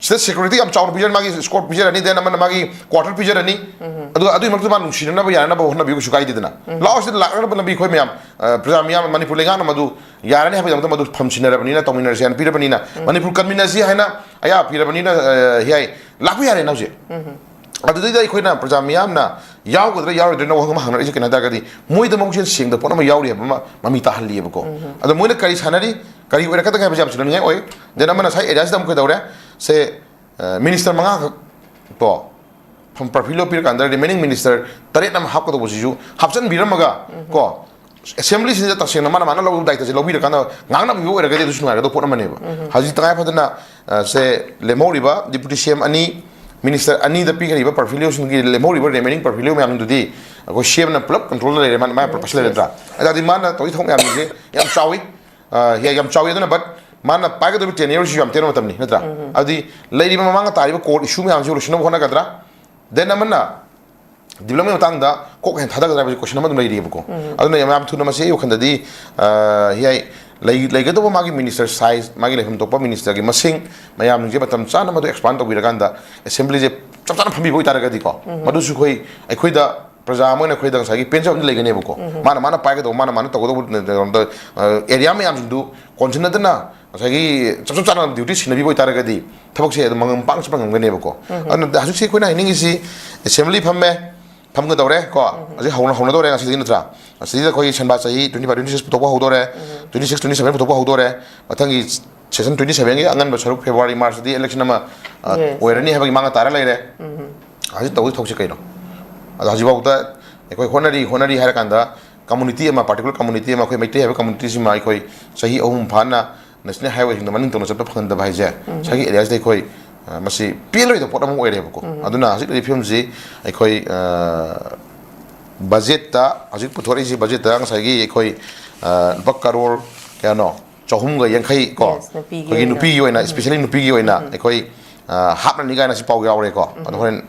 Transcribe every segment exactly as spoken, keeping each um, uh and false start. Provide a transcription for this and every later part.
ꯁꯤꯗ ꯁꯦꯀ꯭ꯌꯨꯔꯤꯇꯤ ꯌꯥꯝ ꯆꯥꯎꯅ ꯄꯤꯖꯔꯅꯤ, ꯃꯥꯒꯤ ꯁ꯭ꯀꯣꯔꯠ ꯄꯤꯖꯔꯅꯤ, ꯗꯦꯟ ꯑꯃꯅ ꯃꯥꯒꯤ ꯀ꯭ꯋꯥꯇꯔ ꯄꯤꯖꯔꯅꯤ꯫ ꯑꯗꯨꯒ ꯑꯗꯨꯒꯤ ꯃꯔꯛꯇ ꯃꯥ ꯅꯨꯡꯁꯤꯅꯅꯕ ꯌꯥꯅꯅꯕ ꯍꯣꯠꯅꯕꯤꯌꯨ, ꯀꯩꯁꯨ ꯀꯥꯏꯗꯦꯗꯅ꯫ ꯂꯥꯛꯑꯣ, ꯁꯤꯗ ꯂꯥꯛꯅꯅꯕ ꯂꯝꯕꯤ ꯑꯩꯈꯣꯏ ꯃꯌꯥꯝ, ꯑ, ꯄ꯭ꯔꯖꯥ ꯃꯤꯌꯥꯝ, ꯃꯅꯤꯄꯨꯔ ꯂꯩꯉꯥꯛꯅ ꯃꯗꯨ ꯌꯥꯔꯅꯤ ꯍꯥꯏꯕꯒꯤꯗꯃꯛꯇ ꯃꯗꯨ ꯐꯝꯁꯤꯟꯅꯔꯕꯅꯤꯅ, ꯇꯧꯃꯤꯟꯅꯔꯁꯦ ꯍꯥꯏꯅ ꯄꯤꯔꯕꯅꯤꯅ, ꯃꯅꯤꯄꯨꯔ ꯀꯟꯃꯤꯟꯅꯁꯤ ꯍꯥꯏꯅ ꯑꯌꯥꯕ ꯄꯤꯔꯕꯅꯤꯅ, ꯑ, ꯍꯤꯌꯥꯏ, ꯂꯥꯛꯄ ꯌꯥꯔꯦꯅ ꯍꯧꯖꯤꯛ꯫ ꯑꯗꯨꯗꯩꯗ ꯑꯩꯈꯣꯏꯅ ꯄ꯭ꯔꯖꯥ ꯃꯤꯌꯥꯝꯅ ꯌꯥꯎꯒꯗ꯭ꯔꯥ ꯌꯥꯎꯔꯣꯏꯗ꯭ꯔꯥ ꯋꯥꯍꯪ ꯑꯃ ꯍꯪꯅꯔꯛꯏꯁꯦ ꯀꯩꯅꯣ ꯍꯥꯏ ꯇꯥꯔꯒꯗꯤ, ꯃꯣꯏꯗꯃꯛꯁꯦ ꯁꯦꯡꯗ ꯄꯣꯠ ꯑꯃ ꯌꯥꯎꯔꯤ ꯍꯥꯏꯕ ꯑꯃ ꯃꯃꯤ ꯇꯥꯍꯜꯂꯤꯑꯕꯀꯣ꯫ ꯑꯗꯣ ꯃꯣꯏꯅ ꯀꯔꯤ ꯁꯥꯟꯅꯔꯤ, ꯀꯔꯤ ꯑꯣꯏꯔꯛꯀꯗꯒꯦ ꯍꯥꯏꯕꯁꯦ ꯌꯥꯝ ꯆꯤꯡꯅꯅꯤꯡꯉꯥꯏ ꯑꯣꯏ꯫ ꯗꯦꯟ ꯑꯃꯅ ꯉꯁꯥꯏ ꯑꯦꯔꯤꯌꯥꯁꯤꯗ ꯑꯃꯨꯛ ꯀꯩꯗꯧꯔꯦ, ꯁꯦ, ꯑ, ꯃꯤꯅꯤꯁꯇꯔ ꯃꯉꯥꯈꯛ ꯀꯣ, ꯐꯝ ꯄꯔꯐꯤꯂꯣ ꯄꯤꯔꯀꯥꯟꯗ ꯔꯤꯃꯦꯅꯤꯡ ꯃꯤꯅꯤꯁꯇꯔ ꯇꯔꯦꯠ ꯑꯃ ꯍꯥꯞꯀꯗꯧꯕꯁꯤꯁꯨ ꯍꯥꯞꯆꯤꯟꯕꯤꯔꯝꯃꯒ ꯀꯣ, ꯑꯦꯁꯦꯝꯕ꯭ꯂꯤꯁꯤꯗ ꯇꯁꯦꯡꯅ ꯃꯥꯅ ꯃꯥꯅ ꯂꯧꯕ ꯗꯥꯏꯇꯁꯦ ꯂꯧꯕꯤꯔꯀꯥꯟꯗ ꯉꯥꯡꯅꯕꯤꯕ ꯑꯣꯏꯔꯒꯗꯤ ꯑꯗꯨꯁꯨ ꯅꯨꯡꯉꯥꯏꯒꯗꯧꯕ ꯄꯣꯠ ꯑꯃꯅꯦꯕ꯫ ꯍꯧꯖꯤꯛ ꯇꯉꯥꯏ ꯐꯗꯅ, ꯑ, ꯁꯦ, ꯂꯦꯝꯍꯧꯔꯤꯕ ꯗꯤꯄꯨꯇꯤ ꯁꯤ ꯑꯦꯝ ꯑꯅꯤ, ꯃꯤꯅꯤꯁꯇꯔ ꯑꯅꯤꯗ ꯄꯤꯈ꯭ꯔꯤꯕ ꯄꯔꯐꯤꯂꯤꯑꯣꯁꯤꯡꯒꯤ ꯂꯦꯝꯍꯧꯔꯤꯕ ꯔꯤꯃꯦꯅꯤꯡ ꯄꯔꯐꯤꯂꯤꯑꯣ ꯃꯌꯥꯝꯗꯨꯗꯤ ꯑꯩꯈꯣꯏ ꯁꯤ ꯑꯦꯝꯅ ꯄꯨꯂꯞ ꯀꯟꯇ꯭ꯔꯣꯜꯗ ꯂꯩꯔꯦ, ꯃꯥꯅ, ꯃꯥꯅ ꯄꯔꯄꯁ ꯂꯩꯔꯗ꯭ꯔꯥ? ꯑꯗꯨꯗꯤ ꯃꯥꯅ ꯇꯧꯔꯤ ꯊꯕꯛ ꯃꯌꯥꯝꯁꯤꯡꯁꯦ ꯌꯥꯝ ꯆꯥꯎꯏ꯫ ꯑ, ꯌꯥ-, ꯌꯥꯝ ꯆꯥꯎꯏ꯫ ꯑꯗꯨꯅ, ꯕꯠ ꯃꯥꯅ ꯄꯥꯏꯒꯗꯧꯔꯤꯕ ꯇꯦꯟꯌꯔꯁꯤꯁꯨ ꯌꯥꯝ ꯇꯦꯟꯕ ꯃꯇꯝꯅꯤ, ꯅꯠꯇ꯭ꯔꯥ? ꯑꯗꯨꯗꯤ ꯂꯩꯔꯤꯕ ꯃꯃꯥꯡꯗ ꯇꯥꯔꯤꯕ ꯀꯣꯔꯠ ꯏꯁꯨ ꯃꯌꯥꯝꯁꯤꯕꯨ ꯂꯣꯏꯁꯤꯟꯅꯕ ꯍꯣꯠꯅꯒꯗ꯭ꯔꯥ? ꯗꯦꯟ ꯑꯃꯅ ꯗꯤꯕ꯭ꯂꯞꯃꯦꯟ ꯃꯇꯥꯡꯗ ꯀꯣꯛ ꯍꯦꯟꯅ ꯊꯥꯗꯒꯗ꯭ꯔꯥ ꯍꯥꯏꯕꯁꯤ ꯀꯣꯏꯁꯟ ꯑꯃ ꯑꯗꯨꯝ ꯂꯩꯔꯤꯑꯕꯀꯣ꯫ ꯑꯗꯨꯅ ꯌꯥꯝ, ꯌꯥꯝ ꯊꯨꯅ ꯃꯁꯤ ꯑꯩ ꯋꯥꯈꯜꯗꯗꯤ, ꯑ, ꯌꯥꯏ, ꯂꯩ-, ꯂꯩꯒꯗꯧꯕ ꯃꯥꯒꯤ ꯃꯤꯅꯤꯁꯇꯔ ꯁꯥꯏꯖ, ꯃꯥꯒꯤ ꯂꯩꯐꯝ ꯊꯣꯛꯄ ꯃꯤꯅꯤꯁꯇꯔꯒꯤ ꯃꯁꯤꯡ ꯃꯌꯥꯝꯁꯤꯡꯁꯦ ꯃꯇꯝ ꯆꯥꯅ ꯃꯗꯨ ꯑꯦꯛꯁꯄꯥꯟ ꯇꯧꯕꯤꯔꯀꯥꯟꯗ ꯑꯦꯁꯦꯝꯕ꯭ꯂꯤꯁꯦ ꯆꯞ ꯆꯥꯅ ꯐꯝꯕꯤꯕ ꯑꯣꯏꯇꯥꯔꯒꯗꯤꯀꯣ, ꯃꯗꯨꯁꯨ ꯑꯩꯈꯣꯏ, ꯑꯩꯈꯣꯏꯗ ꯄ꯭ꯔꯖꯥ ꯑꯃ ꯑꯣꯏꯅ ꯑꯩꯈꯣꯏꯗ ꯉꯁꯥꯏꯒꯤ ꯄꯦꯟꯖꯕ ꯑꯃꯗꯤ ꯂꯩꯒꯅꯦꯕꯀꯣ꯫ ꯃꯥꯅ, ꯃꯥꯅ ꯄꯥꯏꯒꯗꯧꯕ, ꯃꯥꯅ, ꯃꯥꯅ ꯇꯧꯒꯗꯧꯕ, ꯑ, ꯑꯦꯔꯤꯌꯥ ꯃꯌꯥꯝꯁꯤꯡꯗꯨ ꯀꯣꯟꯁꯤꯟꯅꯗꯅ ꯉꯁꯥꯏꯒꯤ ꯆꯞ, ꯆꯞ ꯆꯥꯅ ꯗ꯭ꯌꯨꯇꯤ ꯁꯤꯟꯅꯕꯤꯕ ꯑꯣꯏꯇꯥꯔꯒꯗꯤ ꯊꯕꯛꯁꯦ ꯑꯗꯨꯝ ꯃꯄꯨꯡ ꯐꯥꯅ ꯆꯠꯄ ꯉꯝꯒꯅꯦꯕꯀꯣ꯫ ꯑꯗꯨꯅ ꯍꯧꯖꯤꯛꯁꯦ ꯑꯩꯈꯣꯏꯅ ꯍꯥꯏꯅꯤꯡꯉꯤꯁꯤ, ꯑꯦꯁꯦꯝꯕ꯭ꯂꯤ ꯐꯝꯃꯦ, ꯐꯝꯒꯗꯧꯔꯦ ꯀꯣ, ꯍꯧꯖꯤꯛ ꯍꯧꯅ-, ꯍꯧꯅꯗꯧꯔꯦ ꯉꯁꯤꯗꯒꯤ, ꯅꯠꯇ꯭ꯔꯥ? ꯉꯁꯤꯗꯒꯤ ꯑꯩꯈꯣꯏꯒꯤ ꯁꯦꯟꯕꯥ ꯆꯍꯤ twenty five twenty six ꯄꯨꯊꯣꯛꯄ ꯍꯧꯗꯧꯔꯦ, twenty six twenty seven ꯄꯨꯊꯣꯛꯄ ꯍꯧꯗꯧꯔꯦ꯫ ꯃꯊꯪꯒꯤ ꯁꯦꯁꯟ twenty sevenꯒꯤ ꯑꯉꯟꯕ ꯁꯔꯨꯛ, ꯐꯦꯕ꯭ꯔꯨꯋꯥꯔꯤ, ꯃꯥꯔꯆꯇꯗꯤ ꯏꯂꯦꯛꯁꯟ ꯑꯃ, ꯑ, Yes. ꯑꯣꯏꯔꯅꯤ ꯍꯥꯏꯕꯒꯤ ꯃꯥꯡꯗ ꯇꯥꯔ ꯂꯩꯔꯦ꯫ ꯍꯧꯖꯤꯛ ꯇꯧꯗꯣꯏ ꯊꯕꯛꯁꯦ ꯀꯩꯅꯣ? ꯑꯗꯣ ꯍꯧꯖꯤꯛꯐꯥꯎꯗ ꯑꯩꯈꯣꯏ ꯍꯣꯠꯅꯔꯤ, ꯍꯣꯠꯅꯔꯤ ꯍꯥꯏꯔꯀꯥꯟꯗ, ꯀꯝꯃꯨꯅꯤꯇꯤ ꯑꯃ, ꯄꯥꯔꯇꯤꯀꯨꯂꯔ ꯀꯝꯃꯨꯅꯤꯇꯤ ꯑꯃ, ꯑꯩꯈꯣꯏ ꯃꯩꯇꯩ ꯍꯥꯏꯕ ꯀꯝꯃꯨꯅꯤꯇꯤꯁꯤꯃ ꯑꯩꯈꯣꯏ ꯆꯍꯤ ꯑꯍꯨꯝ ꯐꯥꯅ ꯅꯦꯁꯅꯦꯜ ꯍꯥꯏꯋꯦꯁꯤꯡꯗ ꯃꯅꯤꯡ ꯇꯧꯅ ꯆꯠꯄ ꯐꯪꯍꯟꯗꯕ ꯍꯥꯏꯁꯦ, ꯉꯁꯥꯏꯒꯤ ꯑꯦꯔꯤꯌꯥꯁꯤꯗ ꯑꯩꯈꯣꯏ, ꯑ, ꯃꯁꯤ ꯄꯦꯜꯂꯣꯏꯗꯕ ꯄꯣꯠ ꯑꯃ ꯑꯣꯏꯔꯦꯕꯀꯣ꯫ ꯑꯗꯨꯅ ꯍꯧꯖꯤꯛ ꯂꯩꯔꯤꯕ ꯐꯤꯕꯝꯁꯤ ꯑꯩꯈꯣꯏ, ꯑ, ꯕꯖꯦꯠꯇ, ꯍꯧꯖꯤꯛ ꯄꯨꯊꯣꯔꯛꯏꯁꯤ ꯕꯖꯦꯠꯇ ꯉꯁꯥꯏꯒꯤ ꯑꯩꯈꯣꯏ, ꯑ, ꯂꯨꯄꯥ ꯀꯔꯣꯔ ꯀꯌꯥꯅꯣ? ꯆꯍꯨꯝꯒ ꯌꯥꯡꯈꯩ ꯀꯣ? Yes, ꯅꯨꯄꯤꯒꯤ ꯑꯩꯈꯣꯏꯒꯤ ꯑꯣꯏꯅ꯫ ꯅꯨꯄꯤꯒꯤ ꯑꯣꯏꯅ, especially ꯅꯨꯄꯤꯒꯤ ꯑꯣꯏꯅ ꯑꯩꯈꯣꯏ, ꯑ, ꯍꯥꯞꯂꯅꯤ ꯀꯥꯏꯅ ꯁꯤ ꯄꯥꯎ ꯌꯥꯎꯔꯦꯀꯣ꯫ ꯑꯗꯣ ꯍꯣꯔꯦꯟ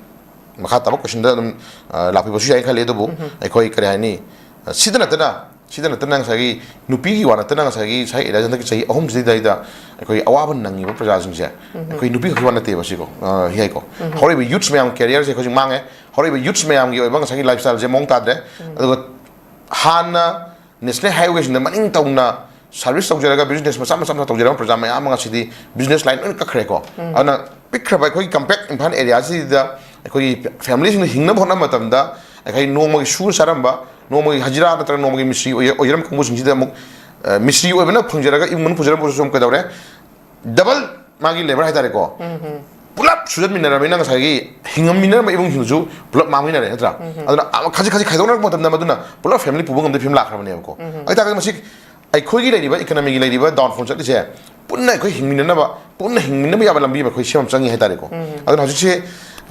ꯃꯈꯥ ꯇꯥꯕ ꯀꯣꯏꯁꯟꯗ ꯑꯗꯨꯝ, ꯑ, ꯂꯥꯛꯄꯤꯕꯁꯨ ꯌꯥꯏꯅ ꯈꯜꯂꯤ꯫ ꯑꯗꯨꯕꯨ ꯑꯩꯈꯣꯏ ꯀꯔꯤ ꯍꯥꯏꯅꯤ, ꯑ, ꯁꯤꯗ ꯅꯠꯇꯅ ꯁꯤꯗ ꯅꯠꯇꯅ ꯉꯁꯥꯏꯒꯤ ꯅꯨꯄꯤꯒꯤ ꯋꯥ ꯅꯠꯇꯅ ꯉꯁꯥꯏꯒꯤ ꯉꯁꯥꯏ ꯑꯦꯔꯤꯌꯥꯁꯤ ꯍꯟꯗꯛꯀꯤ ꯆꯍꯤ ꯑꯍꯨꯝꯁꯤꯗꯩꯗ ꯑꯩꯈꯣꯏ ꯑꯋꯥꯕ ꯅꯪꯉꯤꯕ ꯄ꯭ꯔꯖꯥꯁꯤꯡꯁꯦ ꯑꯩꯈꯣꯏ ꯅꯨꯄꯤ ꯈꯛꯀꯤ ꯋꯥ ꯅꯠꯇꯦꯕ ꯁꯤꯀꯣ꯫ ꯑ, ꯌꯥꯏꯀꯣ꯫ ꯍꯧꯔꯛꯏꯕ ꯌꯨꯠꯁ ꯃꯌꯥꯝ ꯀꯦꯔꯤꯌꯔꯁꯦ ꯑꯩꯈꯣꯏꯁꯨ ꯃꯥꯡꯉꯦ꯫ ꯍꯧꯔꯛꯏꯕ ꯌꯨꯠꯁ ꯃꯌꯥꯝꯒꯤ ꯑꯣꯏꯕ ꯉꯁꯥꯏꯒꯤ ꯂꯥꯏꯐ ꯁ꯭ꯇꯥꯏꯜꯁꯦ ꯃꯑꯣꯡ ꯇꯥꯗ꯭ꯔꯦ꯫ ꯑꯗꯨꯒ ꯍꯥꯟꯅ ꯅꯦꯁꯅꯦꯜ ꯍꯥꯏꯋꯦꯁꯤꯡꯗ ꯃꯅꯤꯡ ꯇꯧꯅ ꯁꯥꯔꯚꯤꯁ ꯇꯧꯖꯔꯒ ꯕꯤꯖꯤꯅꯦꯁ ꯃꯆꯥ ꯃꯆꯥ ꯃꯆꯥ ꯇꯧꯖꯔꯒ ꯄ꯭ꯔꯖꯥ ꯃꯌꯥꯝ ꯑꯃ ꯉꯁꯤꯗꯤ ꯕꯤꯖꯤꯅꯦꯁ ꯂꯥꯏꯟ ꯂꯣꯏꯅ ꯀꯛꯈ꯭ꯔꯦꯀꯣ꯫ ꯑꯗꯨꯅ ꯄꯤꯛꯈ꯭ꯔꯕ ꯑꯩꯈꯣꯏꯒꯤ ꯀꯝꯄꯦꯛ ꯏꯝꯐꯥꯜ ꯑꯦꯔꯤꯌꯥꯁꯤꯗ ꯑꯩꯈꯣꯏꯒꯤ ꯐꯦꯃꯤꯂꯤꯁꯤꯡꯅ ꯍꯤꯡꯅꯕ ꯍꯣꯠꯅꯕ ꯃꯇꯝꯗ ꯑꯩꯈꯣꯏ ꯅꯣꯡꯃꯒꯤ ꯁꯨꯔ ꯆꯥꯔꯝꯕ, ꯅꯣꯡꯃꯒꯤ ꯍꯖꯤꯔꯥ ꯅꯠꯇ꯭ꯔꯒ ꯅꯣꯡꯃꯒꯤ ꯃꯤꯁꯇ꯭ꯔꯤ ꯑꯣꯏ-, ꯑꯣꯏꯖꯔꯝꯕ ꯀꯥꯡꯕꯨꯁꯤꯡꯁꯤꯗ ꯑꯃꯨꯛ, ꯑ, ꯃꯤꯁꯇ꯭ꯔꯤ ꯑꯣꯏꯕꯅ ꯐꯪꯖꯔꯒ ꯏꯃꯨꯡ ꯃꯅꯨꯡ ꯄꯨꯖꯔꯝꯕꯁꯨ ꯑꯃꯨꯛ ꯀꯩꯗꯧꯔꯦ? ꯗꯕꯜ ꯃꯥꯒꯤ ꯂꯦꯕꯔ ꯍꯥꯏꯇꯥꯔꯦꯀꯣ꯫ ꯄꯨꯂꯞ ꯁꯨꯖꯟꯃꯤꯟꯅꯔꯕꯅꯤꯅ ꯉꯁꯥꯏꯒꯤ ꯍꯤꯡꯉꯝꯃꯤꯟꯅꯔꯝꯕ ꯏꯃꯨꯡꯁꯤꯡꯗꯨꯁꯨ ꯄꯨꯂꯞ ꯃꯥꯡꯃꯤꯟꯅꯔꯦ ꯅꯠꯇ꯭ꯔꯥ? ꯑꯗꯨꯅ ꯑꯃ ꯈꯖꯤꯛ ꯈꯖꯤꯛ ꯈꯥꯏꯗꯣꯛꯅꯔꯛꯄ ꯃꯇꯝꯗ ꯃꯗꯨꯅ ꯄꯨꯂꯞ ꯐꯦꯃꯤꯂꯤ ꯄꯨꯕ ꯉꯝꯗꯕ ꯐꯤꯕꯝ ꯂꯥꯛꯈ꯭ꯔꯕꯅꯦꯕꯀꯣ꯫ ꯑꯗꯨ ꯇꯥꯔꯒꯗꯤ ꯃꯁꯤ ꯑꯩꯈꯣꯏꯒꯤ ꯂꯩꯔꯤꯕ ꯏꯀꯅꯃꯤꯒꯤ ꯂꯩꯔꯤꯕ ꯗꯥꯎꯟꯐꯣꯜ ꯆꯠꯂꯤꯁꯦ ꯄꯨꯟꯅ ꯑꯩꯈꯣꯏ ꯍꯤꯡꯃꯤꯟꯅꯅꯕ, ꯄꯨꯟꯅ ꯍꯤꯡꯃꯤꯟꯅꯕ ꯌꯥꯕ ꯂꯝꯕꯤ ꯑꯃ ꯑꯩꯈꯣꯏ ꯁꯦꯝꯕ ꯑꯃ ꯆꯪꯉꯤ ꯍꯥꯏꯇꯥꯔꯦꯀꯣ꯫ ꯑꯗꯨꯅ ꯍꯧꯖꯤꯛꯁꯦ,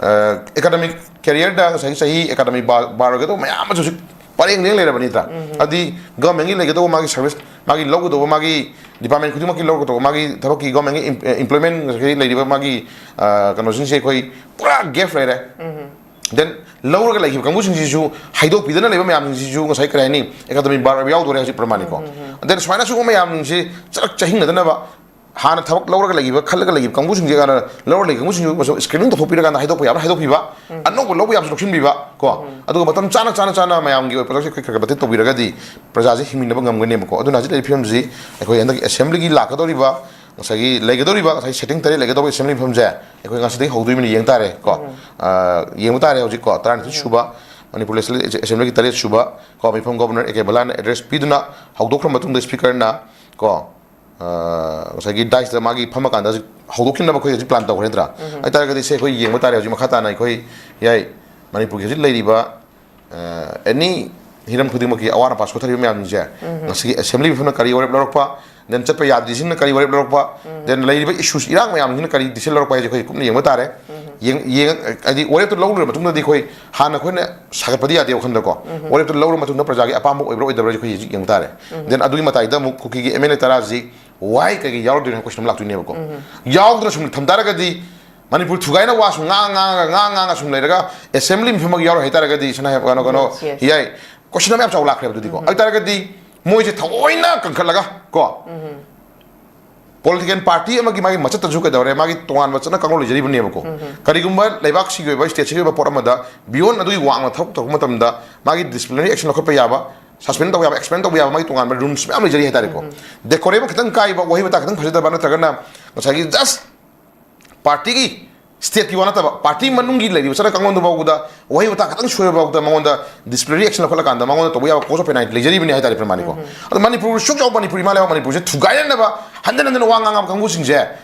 ꯑ, ꯑꯦꯀꯥꯗꯃꯤꯛ ꯀꯦꯔꯤꯌꯔꯗ ꯉꯁꯥꯏꯒꯤ ꯆꯍꯤ ꯑꯦꯀꯥꯗꯃꯤꯛ ꯕꯥꯔ, ꯕꯥꯔ ꯑꯣꯏꯒꯗꯧꯕ ꯃꯌꯥꯝ ꯑꯃꯁꯨ ꯍꯧꯖꯤꯛ ꯄꯔꯦꯡ ꯂꯦꯡ ꯂꯩꯔꯕꯅꯤ ꯅꯠꯇ꯭ꯔꯥ? ꯑꯗꯨꯗꯤ ꯒꯚꯔꯟꯃꯦꯟꯒꯤ ꯂꯩꯒꯗꯧꯕ ꯃꯥꯒꯤ ꯁꯥꯔꯚꯤꯁ, ꯃꯥꯒꯤ ꯂꯧꯒꯗꯧꯕ, ꯃꯥꯒꯤ ꯗꯤꯄꯥꯔꯠꯃꯦꯟ ꯈꯨꯗꯤꯡꯃꯛꯀꯤ ꯂꯧꯒꯗꯧꯕ ꯃꯥꯒꯤ ꯊꯕꯛꯀꯤ ꯒꯚꯔꯟꯃꯦꯟꯒꯤ ꯏꯝ-, ꯑꯦꯝꯄ꯭ꯂꯣꯏꯃꯦꯟ ꯉꯁꯥꯏꯒꯤ ꯂꯩꯔꯤꯕ ꯃꯥꯒꯤ, ꯑ, ꯀꯩꯅꯣꯁꯤꯡꯁꯦ ꯑꯩꯈꯣꯏ ꯄꯨꯔꯥ ꯒꯦꯞ ꯂꯩꯔꯦ꯫ ꯗꯦꯟ ꯂꯧꯔꯒ ꯂꯩꯈꯤꯕ ꯀꯥꯡꯕꯨꯁꯤꯡꯁꯤꯁꯨ ꯍꯥꯏꯗꯣꯛꯄꯤꯗꯅ ꯂꯩꯕ ꯃꯌꯥꯝꯁꯤꯡꯁꯤꯁꯨ ꯉꯁꯥꯏ ꯀꯔꯤ ꯍꯥꯏꯅꯤ, ꯑꯦꯀꯥꯗꯃꯤꯛ ꯕꯥꯔ ꯑꯣꯏꯕ ꯌꯥꯎꯗꯣꯔꯦ ꯍꯧꯖꯤꯛ ꯄ꯭ꯔꯃꯥꯅꯤꯀꯣ꯫ ꯗꯦꯟ ꯁꯨꯃꯥꯏꯅ ꯁꯤꯒꯨꯝꯕ ꯃꯌꯥꯝꯁꯤ ꯆꯔꯛ ꯆꯍꯤꯡꯅꯗꯅꯕ ꯍꯥꯟꯅ ꯊꯕꯛ ꯂꯧꯔꯒ ꯂꯩꯈꯤꯕ, ꯈꯜꯂꯒ ꯂꯩꯈꯤꯕ ꯀꯥꯡꯕꯨꯁꯤꯡꯁꯦ ꯍꯥꯟꯅ ꯂꯧꯔꯒ ꯂꯩꯈꯤꯕ ꯀꯥꯡꯕꯨꯁꯤꯡꯁꯨ ꯃꯁꯤ ꯁ꯭ꯀ꯭ꯔꯤꯅꯤꯡ ꯇꯧꯊꯣꯛꯄꯤꯔꯀꯥꯟꯗ ꯍꯥꯏꯗꯣꯛꯄ ꯌꯥꯕ ꯍꯥꯏꯗꯣꯛꯄꯤꯕ, ꯑꯅꯧꯕ ꯂꯧꯕ ꯌꯥꯕꯁꯨ ꯂꯧꯁꯤꯟꯕꯤꯕ ꯀꯣ꯫ ꯑꯗꯨꯒ ꯃꯇꯝ ꯆꯥꯅ, ꯆꯥꯅ, ꯆꯥꯅ ꯃꯌꯥꯝꯒꯤ ꯑꯣꯏꯕ ꯄꯣꯠꯁꯛꯁꯦ ꯑꯩꯈꯣꯏ ꯈꯔ ꯈꯔ ꯃꯇꯦꯡ ꯇꯧꯕꯤꯔꯒꯗꯤ ꯄ꯭ꯔꯖꯥꯁꯦ ꯍꯤꯡꯃꯤꯟꯅꯕ ꯉꯝꯒꯅꯦꯕꯀꯣ꯫ ꯑꯗꯨꯅ ꯍꯧꯖꯤꯛ ꯂꯩꯔꯤꯕ ꯐꯤꯕꯝꯁꯤ ꯑꯩꯈꯣꯏ ꯍꯟꯗꯛꯀꯤ ꯑꯦꯁꯦꯝꯕ꯭ꯂꯤꯒꯤ ꯂꯥꯛꯀꯗꯧꯔꯤꯕ, ꯉꯁꯥꯏꯒꯤ ꯂꯩꯒꯗꯧꯔꯤꯕ, ꯉꯁꯥꯏ ꯁꯦꯇꯤꯡ ꯇꯔꯦꯠ ꯂꯩꯒꯗꯧꯔꯤꯕ ꯑꯦꯁꯦꯝꯕ꯭ꯂꯤ ꯃꯐꯝꯁꯦ ꯑꯩꯈꯣꯏ ꯉꯁꯤꯗꯒꯤ ꯍꯧꯗꯣꯏꯕꯅꯤ, ꯌꯦꯡ ꯇꯥꯔꯦ ꯀꯣ꯫ ꯑ, ꯌꯦꯡꯕ ꯇꯥꯔꯦ ꯍꯧꯖꯤꯛ ꯀꯣ, ꯇꯔꯥꯅꯤꯊꯣꯏ ꯁꯨꯕ ꯃꯅꯤꯄꯨꯔ ꯂꯦꯖꯤꯁꯂꯦꯇꯤꯚ ꯑꯦꯁꯦꯝꯕ꯭ꯂꯤꯒꯤ ꯇꯔꯦꯠ ꯁꯨꯕ ꯀꯣ, ꯃꯤꯐꯝ ꯒꯣꯕꯔꯅꯔ ꯑꯦ ꯀꯦ ꯕꯂꯥꯅ ꯑꯦꯗ꯭ꯔꯦꯁ ꯄꯤꯗꯨꯅ ꯍꯧꯗꯣꯛꯈ꯭ꯔ ꯃꯇꯨꯡꯗ ꯁ꯭ꯄꯤꯀꯔꯅ ꯀꯣ, ꯑ, ꯉꯁꯥꯏꯒꯤ ꯗꯥꯏꯁꯇ ꯃꯥꯒꯤ ꯐꯝꯃꯀꯥꯟꯗ ꯍꯧꯖꯤꯛ ꯍꯧꯗꯣꯛꯈꯤꯅꯕ ꯑꯩꯈꯣꯏ ꯍꯧꯖꯤꯛ ꯄ꯭ꯂꯥꯟ ꯇꯧꯈ꯭ꯔꯦ ꯅꯠꯇ꯭ꯔꯥ? ꯍꯥꯏꯇꯥꯔꯒꯗꯤ ꯁꯦ ꯑꯩꯈꯣꯏ ꯌꯦꯡꯕ ꯇꯥꯔꯦ ꯍꯧꯖꯤꯛ ꯃꯈꯥ ꯇꯥꯅ ꯑꯩꯈꯣꯏ ꯌꯥꯏ ꯃꯅꯤꯄꯨꯔꯒꯤ ꯍꯧꯖꯤꯛ ꯂꯩꯔꯤꯕ, ꯑ, ꯑꯦꯅꯤ ꯍꯤꯔꯝ ꯈꯨꯗꯤꯡꯃꯛꯀꯤ ꯑꯋꯥꯠ ꯑꯄꯥ ꯁꯣꯊꯔꯤꯕ ꯃꯌꯥꯝꯁꯤꯡꯁꯦ ꯉꯁꯤꯒꯤ ꯑꯦꯁꯦꯝꯕ꯭ꯂꯤ ꯃꯤꯐꯝꯅ ꯀꯔꯤ ꯋꯥꯔꯦꯞ ꯂꯧꯔꯛꯄ, ꯗꯦꯟ ꯆꯠꯄ ꯌꯥꯗ꯭ꯔꯤꯁꯤꯡꯅ ꯀꯔꯤ ꯋꯥꯔꯦꯞ ꯂꯧꯔꯛꯄ, ꯗꯦꯟ ꯂꯩꯔꯤꯕ ꯏꯁꯨꯁ ꯏꯔꯥꯡ ꯃꯌꯥꯝꯁꯤꯅ ꯀꯔꯤ ꯗꯤꯁꯤꯖꯟ ꯂꯧꯔꯛꯄ ꯍꯥꯏꯁꯦ ꯑꯩꯈꯣꯏ ꯀꯨꯞꯅ ꯌꯦꯡꯕ ꯇꯥꯔꯦ꯫ ꯌꯦꯡ-, ꯌꯦꯡ-, ꯍꯥꯏꯗꯤ ꯋꯥꯔꯦꯞꯇꯨ ꯂꯧꯔꯨꯔꯕ ꯃꯇꯨꯡꯗꯗꯤ ꯑꯩꯈꯣꯏ ꯍꯥꯟꯅ ꯑꯩꯈꯣꯏꯅ ꯁꯥꯒꯠꯄꯗꯤ ꯌꯥꯗꯦ ꯋꯥꯈꯜꯗꯀꯣ꯫ ꯋꯥꯔꯦꯞꯇꯨ ꯂꯧꯔ ꯃꯇꯨꯡꯗ ꯄ꯭ꯔꯖꯥꯒꯤ ꯑꯄꯥꯝꯕ ꯑꯣꯏꯕ꯭ꯔꯥ ꯑꯣꯏꯗꯕ꯭ꯔꯥ ꯑꯩꯈꯣꯏ ꯍꯧꯖꯤꯛ ꯌꯦꯡꯕ ꯇꯥꯔꯦ꯫ ꯗꯦꯟ ꯑꯗꯨꯒꯤ ꯃꯇꯥꯏꯗ ꯑꯃꯨꯛ ꯀꯨꯀꯤꯒꯤ ꯑꯦꯝ ꯑꯦꯜ ꯑꯦ ꯇꯔꯥꯁꯤ why ꯀꯩꯒꯤ ꯌꯥꯎꯔꯣꯏꯗꯣꯏꯅꯣ ꯍꯥꯏꯕ ꯀꯣꯏꯁꯟ ꯑꯃ ꯂꯥꯛꯇꯣꯏꯅꯦꯕꯀꯣ꯫ ꯌꯥꯎꯗꯅ ꯁꯨꯝ ꯊꯝ ꯇꯥꯔꯒꯗꯤ ꯃꯅꯤꯄꯨꯔ ꯊꯨꯒꯥꯏꯅ ꯋꯥ ꯁꯨꯝ ꯉꯥꯡ ꯉꯥꯡꯉꯒ ꯉꯥꯡ ꯉꯥꯡꯉ ꯁꯨꯝ ꯂꯩꯔꯒ ꯑꯦꯁꯦꯝꯕ꯭ꯂꯤ ꯃꯤꯐꯝ ꯑꯃ ꯌꯥꯎꯔꯣꯏ ꯍꯥꯏꯇꯥꯔꯒꯗꯤ ꯁꯅꯥ ꯀꯩꯅꯣ, ꯀꯩꯅꯣ, Yes, yes. ꯍꯤꯌꯥꯏ ꯀꯣꯏꯁꯟ ꯑꯃ ꯌꯥꯝ ꯆꯥꯎ ꯂꯥꯛꯈ꯭ꯔꯦꯕ ꯑꯗꯨꯗꯤꯀꯣ꯫ ꯑꯗꯨ ꯇꯥꯔꯒꯗꯤ ꯃꯣꯏꯁꯦ ꯊꯑꯣꯏꯅ ꯀꯟꯈꯠꯂꯒ ꯀꯣ, ꯄꯣꯂꯤꯇꯤꯀꯦꯜ ꯄꯥꯔꯇꯤ ꯑꯃꯒꯤ ꯃꯥꯒꯤ ꯃꯆꯠꯇꯁꯨ ꯀꯩꯗꯧꯔꯦ, ꯃꯥꯒꯤ ꯇꯣꯉꯥꯟꯕ ꯆꯠꯅ ꯀꯥꯡꯂꯣꯟ ꯂꯩꯖꯔꯤꯕꯅꯦꯕꯀꯣ꯫ ꯀꯔꯤꯒꯨꯝꯕ ꯂꯩꯕꯥꯛꯁꯤꯒꯤ ꯑꯣꯏꯕ, ꯁ꯭ꯇꯦꯠꯁꯤꯒꯤ ꯑꯣꯏꯕ ꯄꯣꯠ ꯑꯃꯗ ꯕꯤꯌꯣꯟ ꯑꯗꯨꯒꯤ ꯋꯥꯡꯅ ꯊꯕꯛ ꯇꯧꯔꯛꯄ ꯃꯇꯝꯗ ꯃꯥꯒꯤ ꯗꯤꯁꯤꯄ꯭ꯂꯤꯅꯔꯤ ꯑꯦꯛꯁꯟ ꯂꯧꯈꯠꯄ ꯌꯥꯕ, ꯁꯁꯄꯦꯟ ꯇꯧꯕ ꯌꯥꯕ, ꯑꯦꯛꯁꯄꯦꯜ ꯇꯧꯕ ꯌꯥꯕ ꯃꯥꯒꯤ ꯇꯣꯉꯥꯟꯕ ꯔꯨꯜꯁ ꯃꯌꯥꯝ ꯂꯩꯖꯔꯤ ꯍꯥꯏꯇꯥꯔꯦꯀꯣ꯫ ꯗꯦꯀꯣꯔꯦꯝ ꯈꯤꯇꯪ ꯀꯥꯏꯕ, ꯋꯥꯍꯩ ꯋꯥꯇꯥ ꯈꯤꯇꯪ ꯐꯖꯗꯕ, ꯅꯠꯇ꯭ꯔꯒꯅ ꯉꯁꯥꯏꯒꯤ ꯖꯁ ꯄꯥꯔꯇꯤꯒꯤ, ꯁ꯭ꯇꯦꯠꯀꯤ ꯋꯥ ꯅꯠꯇꯕ, ꯄꯥꯔꯇꯤ ꯃꯅꯨꯡꯒꯤ ꯂꯩꯔꯤꯕ ꯆꯠꯅ ꯀꯥꯡꯂꯣꯟꯗꯨ ꯐꯥꯎꯕꯗ ꯋꯥꯍꯩ ꯋꯥꯇꯥ ꯈꯤꯇꯪ ꯁꯣꯏꯕ ꯐꯥꯎꯗ ꯃꯉꯣꯟꯗ ꯗꯤꯁꯤꯄ꯭ꯂꯤꯅꯔꯤ ꯑꯦꯛꯁꯟ ꯂꯧꯈꯠꯂꯀꯥꯟꯗ ꯃꯉꯣꯟꯗ ꯇꯧꯕ ꯌꯥꯕ ꯀꯣꯔꯁ ꯑꯣꯐ ꯄꯦꯅꯥꯜꯇꯤ ꯂꯩꯖꯔꯤꯕꯅꯤ ꯍꯥꯏꯇꯥꯔꯦ ꯄ꯭ꯔꯃꯥꯅꯤꯀꯣ꯫ ꯑꯗꯣ ꯃꯅꯤꯄꯨꯔ ꯁꯨꯛ ꯆꯥꯎꯕ ꯃꯅꯤꯄꯨꯔ ꯏꯃꯥ ꯂꯩꯕꯥꯛ ꯃꯅꯤꯄꯨꯔꯁꯦ ꯊꯨꯒꯥꯏꯅꯅꯕ ꯍꯟꯖꯟ ꯍꯟꯖꯟꯅ ꯋꯥ ꯉꯥꯡꯉꯕ ꯀꯥꯡꯕꯨꯁꯤꯡꯁꯦ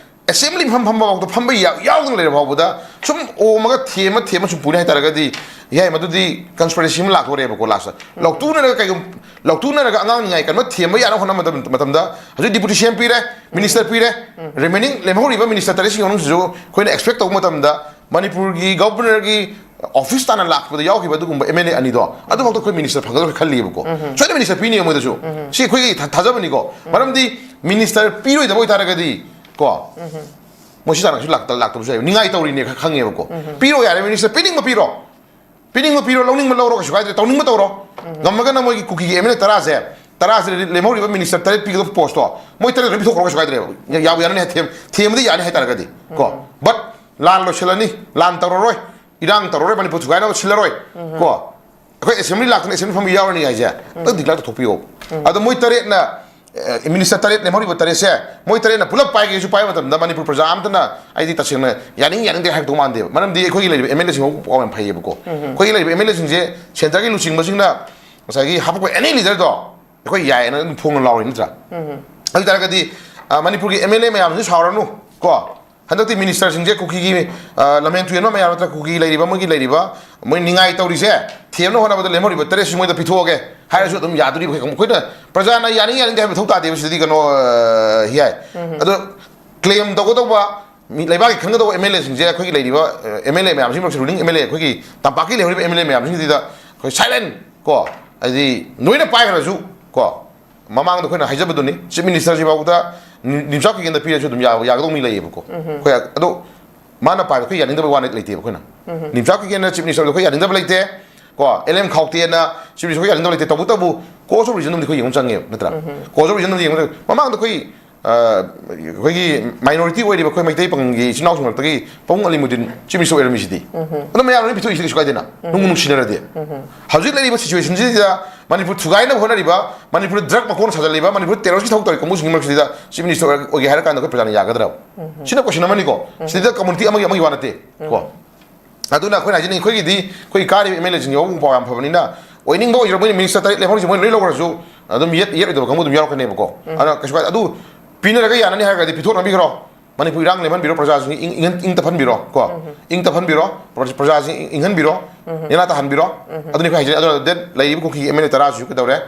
ꯑꯦꯁꯦꯝꯕ꯭ꯂꯤ ꯃꯐꯝ ꯐꯝꯕ ꯐꯥꯎꯗ ꯐꯝꯕ ꯌꯥ-, ꯌꯥꯎꯗꯅ ꯂꯩꯔꯕ ꯐꯥꯎꯕꯗ ꯁꯨꯝ ꯑꯣꯝꯃꯒ ꯊꯦꯝꯃ ꯊꯦꯝꯃ ꯁꯨꯝ ꯄꯨꯅꯤ ꯍꯥꯏꯇꯥꯔꯒꯗꯤ, ꯌꯥꯏ, ꯃꯗꯨꯗꯤ ꯀꯟꯁꯄꯤꯔꯦꯁꯤ ꯑꯃ ꯂꯥꯛꯇꯣꯔꯦꯕꯀꯣ꯫ ꯂꯥꯁꯇ ꯂꯧꯇꯨꯅꯔꯒ ꯀꯩꯒꯨꯝ-, ꯂꯧꯇꯨꯅꯔꯒ ꯑꯉꯥꯡ ꯅꯤꯡꯉꯥꯏ ꯀꯟꯕ ꯊꯦꯝꯕ ꯌꯥꯅꯕ ꯍꯣꯠꯅꯕ ꯃꯇꯝ-, ꯃꯇꯝꯗ ꯍꯧꯖꯤꯛ ꯗꯤꯄꯨꯇꯤ ꯁꯤ ꯑꯦꯝ ꯄꯤꯔꯦ, ꯃꯤꯅꯤꯁꯇꯔ ꯄꯤꯔꯦ, ꯔꯤꯃꯦꯅꯤꯡ ꯂꯦꯝꯍꯧꯔꯤꯕ ꯃꯤꯅꯤꯁꯇꯔ ꯇꯔꯦꯠꯁꯤꯒꯤ ꯃꯅꯨꯡꯁꯤꯁꯨ ꯑꯩꯈꯣꯏꯅ ꯑꯦꯛꯁꯄꯦꯛ ꯇꯧꯕ ꯃꯇꯝꯗ ꯃꯅꯤꯄꯨꯔꯒꯤ ꯒꯚꯔꯅꯔꯒꯤ ꯑꯣꯐꯤꯁ ꯇꯥꯟꯅ ꯂꯥꯛꯄꯗ ꯌꯥꯎꯈꯤꯕ ꯑꯗꯨꯒꯨꯝꯕ ꯑꯦꯝ ꯑꯦꯜ ꯑꯦ ꯑꯅꯤꯗꯣ ꯑꯗꯨꯐꯥꯎꯗ ꯑꯩꯈꯣꯏ ꯃꯤꯅꯤꯁꯇꯔ ꯐꯪꯒꯗ꯭ꯔꯥ ꯈꯜꯂꯤꯕꯀꯣ꯫ ꯁꯣꯏꯗꯅ ꯃꯤꯅꯤꯁꯇꯔ ꯄꯤꯅꯤ ꯃꯣꯏꯗꯁꯨ꯫ ꯁꯤ ꯑꯩꯈꯣꯏꯒꯤ ꯊꯥ-, ꯊꯥꯖꯕꯅꯤꯀꯣ꯫ ꯃꯔꯝꯗꯤ ꯃꯤꯅꯤꯁꯇꯔ ꯄꯤꯔꯣꯏꯗꯕ ꯑꯣꯏꯇꯥꯔꯒꯗꯤ ꯀꯣ, ꯃꯣꯏ ꯁꯤ ꯇꯥꯟꯅꯁꯨ ꯂꯥꯛꯇ-, ꯂꯥꯛꯇꯕꯁꯨ ꯌꯥꯏ꯫ ꯅꯤꯡꯉꯥꯏ ꯇꯧꯔꯤꯅꯦ ꯈ-, ꯈꯪꯉꯦꯕꯀꯣ꯫ ꯄꯤꯔꯣ ꯌꯥꯔꯦ, ꯃꯤꯅꯤꯁꯇꯔ ꯄꯤꯅꯤꯡꯕ ꯄꯤꯔꯣ, ꯄꯤꯅꯤꯡꯕ ꯄꯤꯔꯣ, ꯂꯧꯅꯤꯡꯕ ꯂꯧꯔꯣ, ꯀꯩꯁꯨ ꯀꯥꯏꯗ꯭ꯔꯦ, ꯇꯧꯅꯤꯡꯕ ꯇꯧꯔꯣ꯫ ꯉꯝꯃꯒꯅ ꯃꯣꯏꯒꯤ ꯀꯨꯀꯤꯒꯤ ꯑꯦꯝ ꯑꯦꯜ ꯑꯦ ꯇꯔꯥꯁꯦ, ꯇꯔꯥꯁꯦ ꯂꯦꯝꯍꯧꯔꯤꯕ ꯃꯤꯅꯤꯁꯇꯔ ꯇꯔꯦꯠ ꯄꯤꯒꯗꯕ ꯄꯣꯁꯇꯣ ꯃꯣꯏ ꯇꯔꯦꯠ ꯂꯣꯏ ꯄꯤꯊꯣꯛꯈ꯭ꯔꯣ, ꯀꯩꯁꯨ ꯀꯥꯏꯗ꯭ꯔꯦꯕ꯫ ꯌꯥ-, ꯌꯥꯕꯨ ꯌꯥꯅꯅꯤ, ꯊꯦꯝ-, ꯊꯦꯝꯕꯗꯤ ꯌꯥꯅꯤ ꯍꯥꯏꯇꯥꯔꯒꯗꯤ ꯀꯣ꯫ ꯕꯠ ꯂꯥꯟ ꯂꯣꯏꯁꯤꯜꯂꯅꯤ, ꯂꯥꯟ ꯇꯧꯔꯔꯣꯏ, ꯏꯔꯥꯡ ꯇꯧꯔꯔꯣꯏ, ꯃꯅꯤꯄꯨꯔ ꯊꯨꯒꯥꯏꯅꯕ ꯁꯤꯜꯂꯔꯣꯏ ꯀꯣ꯫ ꯑꯩꯈꯣꯏ ꯑꯦꯁꯦꯝꯕ꯭ꯂꯤ ꯂꯥꯛꯇꯅ ꯑꯦꯁꯦꯝꯕ꯭ꯂꯤ ꯐꯝꯕ ꯌꯥꯎꯔꯅꯤ ꯍꯥꯏꯁꯦ ꯑꯝꯇꯪ ꯗꯤꯀ꯭ꯂꯦꯌꯔ ꯇꯧꯊꯣꯛꯄꯤꯌꯣ꯫ ꯑꯗꯣ ꯃꯣꯏ ꯇꯔꯦꯠꯅ, ꯑꯦ, ꯃꯤꯅꯤꯁꯇꯔ ꯇꯔꯦꯠ ꯂꯦꯝꯍꯧꯔꯤꯕ ꯇꯔꯦꯠꯁꯦ ꯃꯣꯏ ꯇꯔꯦꯠꯅ ꯄꯨꯂꯞ ꯄꯥꯏꯒꯦꯁꯨ ꯄꯥꯏꯕ ꯃꯇꯝꯗ ꯃꯅꯤꯄꯨꯔ ꯄ꯭ꯔꯖꯥ ꯑꯝꯇꯅ, ꯑꯩꯗꯤ ꯇꯁꯦꯡꯅ ꯌꯥꯅꯤꯡ ꯌꯥꯅꯤꯡꯗꯦ ꯍꯥꯏꯔꯛꯇꯧ ꯃꯥꯟꯗꯦꯕ꯫ ꯃꯔꯝꯗꯤ ꯑꯩꯈꯣꯏꯒꯤ ꯂꯩꯔꯤꯕ ꯑꯦꯝ ꯑꯦꯜ ꯑꯦꯁꯤꯡ ꯃꯕꯨꯛ ꯄꯥꯎ ꯌꯥꯝ ꯐꯩꯌꯦꯕꯀꯣ꯫ ꯑꯩꯈꯣꯏꯒꯤ ꯂꯩꯔꯤꯕ ꯑꯦꯝ ꯑꯦꯜ ꯑꯦꯁꯤꯡꯁꯦ ꯁꯦꯟꯇꯔꯒꯤ ꯂꯨꯆꯤꯡꯕꯁꯤꯡꯅ ꯉꯁꯥꯏꯒꯤ ꯍꯥꯄꯛꯄ ꯑꯦꯅꯤ ꯂꯤꯗꯔꯗꯣ ꯑꯩꯈꯣꯏ ꯌꯥꯏꯌꯦꯅ ꯑꯗꯨꯝ ꯐꯣꯡꯅ ꯂꯥꯎꯔꯤ ꯅꯠꯇ꯭ꯔꯥ? ꯑꯗꯨ ꯇꯥꯔꯒꯗꯤ, ꯑ, ꯃꯅꯤꯄꯨꯔꯒꯤ ꯑꯦꯝ ꯑꯦꯜ ꯑꯦ ꯃꯌꯥꯝꯁꯤ ꯁꯥꯎꯔꯅꯨ ꯀꯣ꯫ ꯍꯟꯗꯛꯇꯤ ꯃꯤꯅꯤꯁꯇꯔꯁꯤꯡꯁꯦ ꯀꯨꯀꯤꯒꯤ, ꯑ, ꯂꯝꯍꯦꯟ ꯇꯨꯍꯦꯟꯕ ꯃꯌꯥꯝ ꯅꯠꯇ꯭ꯔꯒ ꯀꯨꯀꯤ ꯂꯩꯔꯤꯕ ꯃꯣꯏꯒꯤ ꯂꯩꯔꯤꯕ ꯃꯣꯏ ꯅꯤꯡꯉꯥꯏ ꯇꯧꯔꯤꯁꯦ ꯊꯦꯝꯅ ꯍꯣꯠꯅꯕꯗ ꯂꯦꯝꯍꯧꯔꯤꯕ ꯇꯔꯦꯠꯁꯤ ꯃꯣꯏꯗ ꯄꯤꯊꯣꯛꯑꯒꯦ ꯍꯥꯏꯔꯁꯨ ꯑꯗꯨꯝ ꯌꯥꯗꯣꯔꯤꯕ꯫ ꯑꯩꯈꯣꯏꯅ ꯄ꯭ꯔꯖꯥꯅ ꯌꯥꯅꯤꯡ ꯌꯥꯅꯤꯡꯗꯦ ꯍꯥꯏꯕ ꯃꯊꯧ ꯇꯥꯗꯦꯕ꯫ ꯁꯤꯗꯗꯤ ꯀꯩꯅꯣ, ꯑ, ꯍꯤꯌꯥꯏ꯫ ꯑꯗꯣ ꯀ꯭ꯂꯦꯝ ꯇꯧꯒꯗꯧꯕ ꯃꯤ, ꯂꯩꯕꯥꯛꯀꯤ ꯈꯟꯒꯗꯧꯕ ꯑꯦꯝ ꯑꯦꯜ ꯑꯦꯁꯤꯡꯁꯦ ꯑꯩꯈꯣꯏꯒꯤ ꯂꯩꯔꯤꯕ, ꯑ, ꯑꯦꯝ ꯑꯦꯜ ꯑꯦ ꯃꯌꯥꯝꯁꯤꯒꯤ ꯃꯔꯛꯇ, ꯔꯨꯂꯤꯡ ꯑꯦꯝ ꯑꯦꯜ ꯑꯦ, ꯑꯩꯈꯣꯏꯒꯤ ꯇꯝꯄꯥꯛꯀꯤ ꯂꯩꯍꯧꯔꯤꯕ ꯑꯦꯝ ꯑꯦꯜ ꯑꯦ ꯃꯌꯥꯝꯁꯤꯡꯁꯤꯗ ꯑꯩꯈꯣꯏ ꯁꯥꯏꯂꯦꯟ ꯀꯣ, ꯍꯥꯏꯗꯤ ꯂꯣꯏꯅ ꯄꯥꯏꯈ꯭ꯔꯁꯨ ꯀꯣ, ꯃꯃꯥꯡꯗ ꯑꯩꯈꯣꯏꯅ ꯍꯥꯏꯖꯕꯗꯨꯅꯤ, ꯆꯤꯐ ꯃꯤꯅꯤꯁꯇꯔꯁꯤ ꯐꯥꯎꯗ ꯅꯤ-, ꯅꯤꯝꯆꯥꯛ ꯀꯤꯒꯦꯟꯗ ꯄꯤꯔꯁꯨ ꯑꯗꯨꯝ ꯌꯥ-, ꯌꯥꯒꯗꯧꯕ ꯃꯤ ꯂꯩꯌꯦꯕꯀꯣ꯫ ꯑꯩꯈꯣꯏ ꯑꯗꯣ ꯃꯥꯅ ꯄꯥꯏꯕ ꯑꯩꯈꯣꯏ ꯌꯥꯅꯤꯡꯗꯕ ꯋꯥ ꯂꯩꯇꯦꯕ ꯑꯩꯈꯣꯏꯅ꯫ ꯅꯤꯝꯆꯥꯛ ꯀꯤꯒꯦꯟꯗ ꯆꯤꯐ ꯃꯤꯅꯤꯁꯇꯔꯗꯣ ꯑꯩꯈꯣꯏ ꯌꯥꯅꯤꯡꯗꯕ ꯂꯩꯇꯦ꯫ ꯀꯣ, ꯑꯦꯜ ꯑꯦꯝ ꯈꯥꯎꯇꯦꯅ ꯆꯤꯞ ꯃꯤꯅꯤꯁꯇꯔ ꯑꯩꯈꯣꯏ ꯌꯥꯅꯤꯡꯗꯕ ꯂꯩꯇꯦ꯫ ꯇꯧꯕꯇꯕꯨ ꯀꯣꯁ ꯑꯣꯐ ꯔꯤꯖꯟ ꯑꯃꯗꯤ ꯑꯩꯈꯣꯏ ꯌꯦꯡꯕ ꯆꯪꯉꯦꯕ, ꯅꯠꯇ꯭ꯔꯥ? ꯀꯣꯁ ꯑꯣꯐ ꯔꯤꯖꯟ ꯑꯃꯗꯤ ꯌꯦꯡꯕ ꯆꯪꯉꯦ꯫ ꯃꯃꯥꯡꯗ ꯑꯩꯈꯣꯏ, ꯑ, ꯑꯩꯈꯣꯏꯒꯤ ꯃꯥꯏꯅꯣꯔꯤꯇꯤ ꯑꯣꯏꯔꯤꯕ ꯑꯩꯈꯣꯏ ꯃꯩꯇꯩ ꯄꯪꯒꯤ ꯏꯆꯤꯟ ꯏꯅꯥꯎꯁꯤꯡ ꯃꯔꯛꯇꯒꯤ ꯄꯥꯕꯨꯡ ꯑꯂꯤꯃꯨꯗꯤꯟ ꯆꯤꯞ ꯃꯤꯅꯤꯁꯇꯔ ꯑꯣꯏꯔꯝꯃꯤꯁꯤꯗꯤ꯫ ꯑꯗꯨꯝ ꯃꯌꯥꯝ ꯂꯣꯏ ꯄꯤꯊꯣꯛꯏꯁꯤꯗꯤ ꯀꯩꯁꯨ ꯀꯥꯏꯗꯦꯅ꯫ ꯅꯨꯡꯕꯨ ꯅꯨꯡꯁꯤꯅꯔꯗꯤ꯫ ꯍꯧꯖꯤꯛ ꯂꯩꯔꯤꯕ ꯁꯤꯆꯨꯋꯦꯁꯟꯁꯤꯗ ꯃꯅꯤꯄꯨꯔ ꯊꯨꯒꯥꯏꯅꯕ ꯍꯣꯠꯅꯔꯤꯕ, ꯃꯅꯤꯄꯨꯔꯗ ꯗ꯭ꯔꯒ ꯃꯀꯣꯟ ꯁꯥꯖꯜꯂꯤꯕ, ꯃꯅꯤꯄꯨꯔꯗ ꯇꯦꯔꯣꯔꯤꯁ ꯊꯕꯛ ꯇꯧꯔꯤ ꯀꯥꯡꯕꯨꯁꯤꯡꯒꯤ ꯃꯔꯛꯁꯤꯗ ꯆꯤꯞ ꯃꯤꯅꯤꯁꯇꯔ ꯑꯣꯏꯒꯦ ꯍꯥꯏꯔ ꯀꯥꯟꯗ ꯑꯩꯈꯣꯏ ꯄ꯭ꯔꯖꯥꯅ ꯌꯥꯒꯗ꯭ꯔꯕ? ꯁꯤꯅ ꯀꯣꯏꯁꯟ ꯑꯃꯅꯤꯀꯣ꯫ ꯁꯤꯗ ꯀꯝꯃꯨꯅꯤꯇꯤ ꯑꯃꯒꯤ, ꯑꯃꯒꯤ ꯋꯥ ꯅꯠꯇꯦ ꯀꯣ꯫ ꯑꯗꯨꯅ ꯑꯩꯈꯣꯏꯅ ꯍꯥꯏꯖꯅꯤꯡꯉꯤ, ꯑꯩꯈꯣꯏꯒꯤꯗꯤ, ꯑꯩꯈꯣꯏ ꯀꯥꯔꯤꯕ ꯑꯦꯝ ꯑꯦꯜ ꯑꯦꯁꯤꯡꯁꯤ ꯃꯕꯨꯛ ꯃꯄꯥꯎ ꯌꯥꯝ ꯐꯕꯅꯤꯅ, ꯑꯣꯏꯅꯤꯡꯕ ꯑꯣꯏꯖꯔꯣꯏ, ꯃꯣꯏꯅ ꯃꯤꯅꯤꯁꯇꯔ ꯇꯔꯦꯠ ꯂꯦꯝꯍꯧꯔꯤꯁꯤ ꯃꯣꯏꯅ ꯂꯣꯏ ꯂꯧꯈ꯭ꯔꯁꯨ ꯑꯗꯨꯝ ꯌꯦꯠ, ꯌꯦꯠꯂꯣꯏꯗꯕ ꯀꯥꯡꯕꯨ ꯑꯗꯨꯝ ꯌꯥꯎꯔꯛꯀꯅꯦꯕꯀꯣ꯫ ꯑꯗꯨꯅ ꯀꯩꯁꯨ ꯀꯥꯏꯗꯦ꯫ ꯑꯗꯨ ꯄꯤꯅꯔꯒ ꯌꯥꯅꯅꯤ ꯍꯥꯏꯔꯒꯗꯤ ꯄꯤꯊꯣꯛꯅꯕꯤꯈ꯭ꯔꯣ꯫ ꯃꯅꯤꯄꯨꯔ ꯏꯔꯥꯡ ꯂꯩꯍꯟꯕꯤꯔꯣ, ꯄ꯭ꯔꯖꯥꯁꯤꯡ ꯏꯪ, ꯏꯪ, ꯏꯪ ꯇꯞꯍꯟꯕꯤꯔꯣ ꯀꯣ꯫ ꯏꯪ ꯇꯞꯍꯟꯕꯤꯔꯣ, ꯄ꯭ꯔ-, ꯄ꯭ꯔꯖꯥꯁꯤꯡ ꯏꯪ, ꯏꯪꯍꯟꯕꯤꯔꯣ, ꯅꯦꯅꯥ ꯇꯥꯍꯟꯕꯤꯔꯣ꯫ ꯑꯗꯨꯅꯤ ꯑꯩꯈꯣꯏ ꯍꯥꯏꯖꯔꯤ꯫ ꯑꯗꯨꯅ ꯗꯦꯠ ꯂꯩꯔꯤꯕ ꯀꯨꯀꯤ ꯑꯦꯝ ꯑꯦꯜ ꯑꯦ ꯇꯔꯥꯁꯤꯁꯨ ꯀꯩꯗꯧꯔꯦ?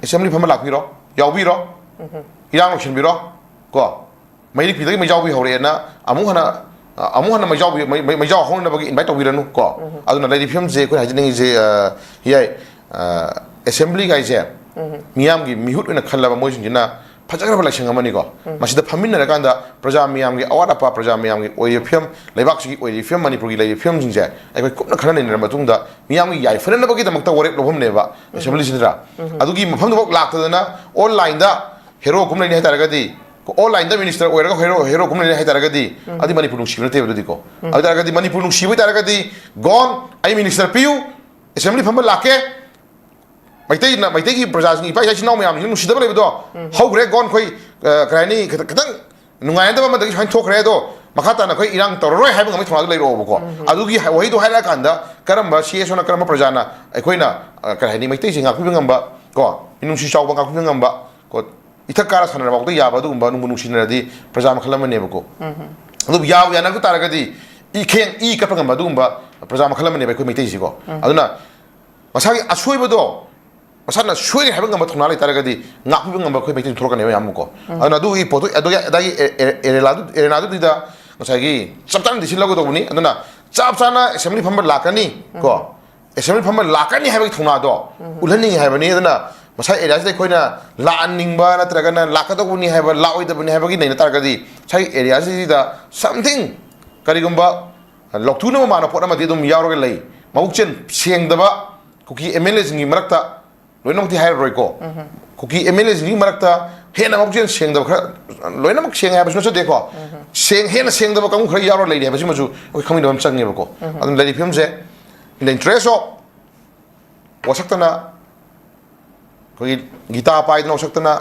ꯑꯦꯁꯦꯝꯕ꯭ꯂꯤ ꯐꯝꯕ ꯂꯥꯛꯄꯤꯔꯣ, ꯌꯥꯎꯕꯤꯔꯣ, ꯏꯔꯥꯡ ꯂꯣꯏꯁꯤꯟꯕꯤꯔꯣ ꯀꯣ꯫ ꯃꯩꯔꯤꯛꯄꯤꯗꯒꯤ ꯃꯩꯖꯥꯎꯕꯤ ꯍꯧꯔꯛꯑꯦꯅ ꯑꯃꯨꯛ ꯍꯟꯅ, ꯑ, ꯑꯃꯨꯛ ꯍꯟꯅ ꯃꯩꯖꯥꯎꯕꯤ, ꯃꯩ-, ꯃꯩ-, ꯃꯩꯖꯥꯎ ꯍꯧꯅꯅꯕꯒꯤ ꯏꯟꯚꯥꯏꯠ ꯇꯧꯕꯤꯔꯅꯨ ꯀꯣ꯫ ꯑꯗꯨꯅ ꯂꯩꯔꯤꯕ ꯐꯤꯕꯝꯁꯦ ꯑꯩꯈꯣꯏꯅ ꯍꯥꯏꯖꯅꯤꯡꯉꯤꯁꯦ, ꯑ, ꯌꯥꯏ, ꯑ, ꯑꯦꯁꯦꯝꯕ꯭ꯂꯤ ꯒꯥꯏꯁꯦ ꯃꯤꯌꯥꯝꯒꯤ ꯃꯤꯍꯨꯠ ꯑꯣꯏꯅ ꯈꯜꯂꯕ ꯃꯣꯏꯁꯤꯡꯁꯤꯅ ꯐꯖꯈ꯭ꯔꯕ ꯂꯥꯏꯁꯪ ꯑꯃꯅꯤꯀꯣ꯫ ꯃꯁꯤꯗ ꯐꯝꯃꯤꯟꯅꯔꯀꯥꯟꯗ ꯄ꯭ꯔꯖꯥ ꯃꯤꯌꯥꯝꯒꯤ ꯑꯋꯥꯠ ꯑꯄꯥ, ꯄ꯭ꯔꯖꯥ ꯃꯤꯌꯥꯝꯒꯤ ꯑꯣꯏꯔꯤꯕ ꯐꯤꯕꯝ, ꯂꯩꯕꯥꯛꯁꯤꯒꯤ ꯑꯣꯏꯔꯤꯕ ꯐꯤꯕꯝ, ꯃꯅꯤꯄꯨꯔꯒꯤ ꯂꯩꯔꯤꯕ ꯐꯤꯕꯝꯁꯤꯡꯁꯦ ꯑꯩꯈꯣꯏ ꯀꯨꯞꯅ ꯈꯟꯅ ꯅꯩꯅꯔꯕ ꯃꯇꯨꯡꯗ ꯃꯤꯌꯥꯝꯒꯤ ꯌꯥꯏꯐꯅꯅꯕꯒꯤꯗꯃꯛꯇ ꯋꯥꯔꯦꯞ ꯂꯧꯐꯝꯅꯦꯕ ꯑꯦꯁꯦꯝꯕ꯭ꯂꯤꯁꯤꯗ꯫ ꯑꯗꯨꯒꯤ ꯃꯐꯝꯗꯨꯐꯥꯎ ꯂꯥꯛꯇꯗꯅ ꯑꯣꯟꯂꯥꯏꯟꯗ ꯍꯦꯔꯣ ꯀꯨꯝ ꯂꯩꯅꯤ ꯍꯥꯏꯇꯥꯔꯒꯗꯤ, ꯑꯣꯟꯂꯥꯏꯟꯗ ꯃꯤꯅꯤꯁꯇꯔ ꯑꯣꯏꯔꯒ ꯍꯦꯔꯣ, ꯍꯦꯔꯣ ꯀꯨꯝ ꯂꯩꯅꯤ ꯍꯥꯏꯇꯥꯔꯒꯗꯤ, ꯑꯗꯨꯗꯤ ꯃꯅꯤꯄꯨꯔ ꯅꯨꯡꯁꯤꯕ ꯅꯠꯇꯦꯕ ꯑꯗꯨꯗꯤꯀꯣ꯫ ꯑꯗꯨ ꯑꯣꯏꯇꯥꯔꯒꯗꯤ ꯃꯅꯤꯄꯨꯔ ꯅꯨꯡꯁꯤꯕ ꯑꯣꯏꯇꯥꯔꯒꯗꯤ, ꯒꯣꯟ, ꯑꯩ ꯃꯤꯅꯤꯁꯇꯔ ꯄꯤꯌꯨ, ꯑꯦꯁꯦꯝꯕ꯭ꯂꯤ ꯐꯝꯕ ꯂꯥꯛꯀꯦ, ꯃꯩꯇꯩꯅ, ꯃꯩꯇꯩꯒꯤ ꯄ꯭ꯔꯖꯥꯁꯤꯡ, ꯏꯄꯥ ꯏꯆꯥ ꯏꯆꯤꯟ ꯏꯅꯥꯎ ꯃꯌꯥꯝꯁꯤꯅ ꯅꯨꯡꯁꯤꯗꯕ ꯂꯩꯕꯗꯣ ꯍꯧꯈ꯭ꯔꯦ꯫ ꯒꯣꯟ ꯑꯩꯈꯣꯏ, ꯑ, ꯀꯔꯤ ꯍꯥꯏꯅꯤ, ꯈꯤꯇꯪ, ꯈꯤꯇꯪ ꯅꯨꯡꯉꯥꯏꯅꯗꯕ ꯑꯃꯗꯒꯤ ꯁꯨꯃꯥꯏꯅ ꯊꯣꯛꯈ꯭ꯔꯦ꯫ ꯑꯗꯣ ꯃꯈꯥ ꯇꯥꯅ ꯑꯩꯈꯣꯏ ꯏꯔꯥꯡ ꯇꯧꯔꯔꯣꯏ ꯍꯥꯏꯕ ꯉꯝꯕꯒꯤ ꯊꯧꯅꯥꯗꯣ ꯂꯩꯔꯛꯑꯣꯕꯀꯣ꯫ ꯑꯗꯨꯒꯤ ꯍꯥꯏ-, ꯋꯥꯍꯩꯗꯣ ꯍꯥꯏꯔꯛꯑꯀꯥꯟꯗ ꯀꯔꯝꯕ ꯁꯤ ꯑꯦꯁ ꯑꯣꯅ ꯀꯔꯝꯕ ꯄ꯭ꯔꯖꯥꯅ ꯑꯩꯈꯣꯏꯅ, ꯑ, ꯀꯔꯤ ꯍꯥꯏꯅꯤ, ꯃꯩꯇꯩꯁꯤꯡ ꯉꯥꯛꯄꯤꯕ ꯉꯝꯕ ꯀꯣ, ꯃꯤꯅꯨꯡꯁꯤ ꯆꯥꯎꯕ ꯉꯥꯛꯄꯤꯕ ꯉꯝꯕ ꯀꯣ, ꯏꯊꯛ ꯀꯥꯔ ꯁꯥꯟꯅꯔꯐꯥꯎꯗ ꯌꯥꯕ ꯑꯗꯨꯒꯨꯝꯕ ꯅꯨꯡꯕꯨ ꯅꯨꯡꯁꯤꯅꯔꯗꯤ ꯄ꯭ꯔꯖꯥ ꯃꯈꯜ ꯑꯃꯅꯦꯕꯀꯣ꯫ ꯑꯗꯨꯕꯨ ꯌꯥꯕꯨ ꯌꯥꯅꯔꯛꯄ ꯇꯥꯔꯒꯗꯤ ꯏꯈꯦꯡ ꯏ ꯀꯞꯄ ꯉꯝꯕ ꯑꯗꯨꯒꯨꯝꯕ ꯄ꯭ꯔꯖꯥ ꯃꯈꯜ ꯑꯃꯅꯦꯕ ꯑꯩꯈꯣꯏ ꯃꯩꯇꯩꯁꯤꯀꯣ꯫ ꯑꯗꯨꯅ ꯃꯁꯥꯒꯤ ꯑꯁꯣꯏꯕꯗꯣ ꯃꯁꯥꯅ ꯁꯣꯏꯔꯦ ꯍꯥꯏꯕ ꯉꯝꯕ ꯊꯧꯅꯥ ꯂꯩꯇꯥꯔꯒꯗꯤ ꯉꯥꯛꯄꯤꯕ ꯉꯝꯕ ꯑꯩꯈꯣꯏ ꯃꯩꯇꯩꯁꯨ ꯊꯣꯛꯂꯛꯀꯅꯦꯕ ꯌꯥꯝꯅꯀꯣ꯫ ꯑꯗꯨꯅ ꯑꯗꯨꯒꯤ ꯄꯣꯠꯇꯨ, ꯑꯗꯨꯒꯤ, ꯑꯗꯨꯒꯤ ꯑꯦ-, ꯑꯦ-, ꯑꯦꯔꯦꯂꯥꯗꯨ-, ꯑꯦꯔꯦꯅꯥꯗꯨꯗ ꯉꯁꯥꯏꯒꯤ ꯆꯞ ꯆꯥꯅ decision ꯂꯧꯒꯗꯧꯕꯅꯤ꯫ ꯑꯗꯨꯅ ꯆꯞ ꯆꯥꯅ ꯑꯦꯁꯦꯝꯕ꯭ꯂꯤ ꯐꯝꯕ ꯂꯥꯛꯀꯅꯤ ꯀꯣ, ꯑꯦꯁꯦꯝꯕ꯭ꯂꯤ ꯐꯝꯕ ꯂꯥꯛꯀꯅꯤ ꯍꯥꯏꯕꯒꯤ ꯊꯧꯅꯥꯗꯣ ꯎꯜꯍꯟꯅꯤꯡꯉꯤ ꯍꯥꯏꯕꯅꯤ꯫ ꯑꯗꯨꯅ ꯃꯁꯥ ꯑꯦꯔꯤꯌꯥꯁꯤꯗ ꯑꯩꯈꯣꯏꯅ ꯂꯥꯛꯍꯟꯅꯤꯡꯕ ꯅꯠꯇ꯭ꯔꯒꯅ ꯂꯥꯛꯀꯗꯧꯕꯅꯤ ꯍꯥꯏꯕ, ꯂꯥꯛꯑꯣꯏꯗꯕꯅꯤ ꯍꯥꯏꯕꯒꯤ ꯂꯩꯅ ꯇꯥꯔꯒꯗꯤ ꯉꯁꯥꯏꯒꯤ ꯑꯦꯔꯤꯌꯥꯁꯤꯗ something ꯀꯔꯤꯒꯨꯝꯕ ꯂꯧꯊꯨꯅꯕ ꯃꯥꯟꯕ ꯄꯣꯠ ꯑꯃꯗꯤ ꯑꯗꯨꯝ ꯌꯥꯎꯔꯒ ꯂꯩ꯫ ꯃꯕꯨꯛꯆꯦꯜ ꯁꯦꯡꯗꯕ, ꯀꯨꯀꯤ ꯑꯦꯝ ꯑꯦꯜ ꯑꯦꯁꯤꯡꯒꯤ ꯃꯔꯛꯇ, ꯂꯣꯏꯅꯃꯛꯇꯤ ꯍꯥꯏꯔꯔꯣꯏꯀꯣ, ꯀꯨꯀꯤ ꯑꯦꯝ ꯑꯦꯜ ꯑꯦꯁꯤꯡꯒꯤ ꯃꯔꯛꯇ ꯍꯦꯟꯅ ꯑꯃꯨꯛ ꯍꯦꯟꯅ ꯁꯦꯡꯗꯕ ꯈꯔ, ꯂꯣꯏꯅꯃꯛ ꯁꯦꯡꯉꯦ ꯍꯥꯏꯕꯁꯨ ꯅꯠꯆꯗꯦꯀꯣ, ꯁꯦꯡ ꯍꯦꯟꯅ ꯁꯦꯡꯗꯕ ꯀꯥꯡꯕꯨ ꯈꯔ ꯌꯥꯎꯔ ꯂꯩꯔꯤ ꯍꯥꯏꯕꯁꯤꯃꯁꯨ ꯑꯩꯈꯣꯏ ꯈꯪꯃꯤꯟꯅꯕ ꯑꯃ ꯆꯪꯉꯦꯕꯀꯣ꯫ ꯑꯗꯨꯅ ꯂꯩꯔꯤꯕ ꯐꯤꯕꯝꯁꯦ, in the interest of ꯋꯥꯁꯛꯇꯅ, ꯑꯩꯈꯣꯏꯒꯤ ꯒꯤꯇꯥ ꯄꯥꯏꯗꯅ ꯋꯥꯁꯛꯇꯅ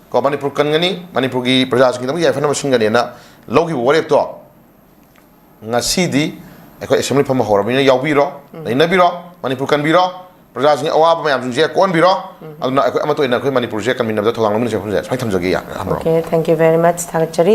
ꯀꯣ, ꯃꯅꯤꯄꯨꯔ ꯀꯟꯒꯅꯤ, ꯃꯅꯤꯄꯨꯔꯒꯤ ꯄ꯭ꯔꯖꯥꯁꯤꯡꯒꯤꯗꯃꯛ ꯌꯥꯏꯐꯅꯕ ꯁꯤꯟꯒꯅꯤꯅ ꯂꯧꯈꯤꯕ ꯋꯥꯔꯦꯞꯇꯣ ꯉꯁꯤꯗꯤ ꯑꯩꯈꯣꯏ ꯑꯦꯁꯦꯝꯕ꯭ꯂꯤ ꯐꯝꯕ ꯍꯧꯔꯕꯅꯤꯅ ꯌꯥꯎꯕꯤꯔꯣ, ꯂꯩꯅꯕꯤꯔꯣ, ꯃꯅꯤꯄꯨꯔ ꯀꯟꯕꯤꯔꯣ, ꯄ꯭ꯔꯖꯥꯁꯤꯡꯒꯤ ꯑꯋꯥꯕ ꯃꯌꯥꯝꯁꯤꯡꯁꯦ ꯀꯣꯛꯍꯟꯕꯤꯔꯣ꯫ ꯑꯗꯨꯅ ꯑꯩꯈꯣꯏ ꯑꯃꯠꯇ ꯑꯣꯏꯅ ꯑꯩꯈꯣꯏ ꯃꯅꯤꯄꯨꯔꯁꯦ ꯀꯟꯃꯤꯟꯅꯕꯗ ꯊꯧꯗꯥꯡ ꯂꯧꯃꯤꯟꯅꯁꯦ ꯋꯥꯐꯝꯁꯦ ꯁꯨꯃꯥꯏꯅ ꯊꯝꯖꯒꯦ, ꯌꯥ-, ꯌꯥꯝꯕ꯭ꯔꯣ? Okay, thank you very much. ꯊꯥꯒꯠꯆꯔꯤ꯫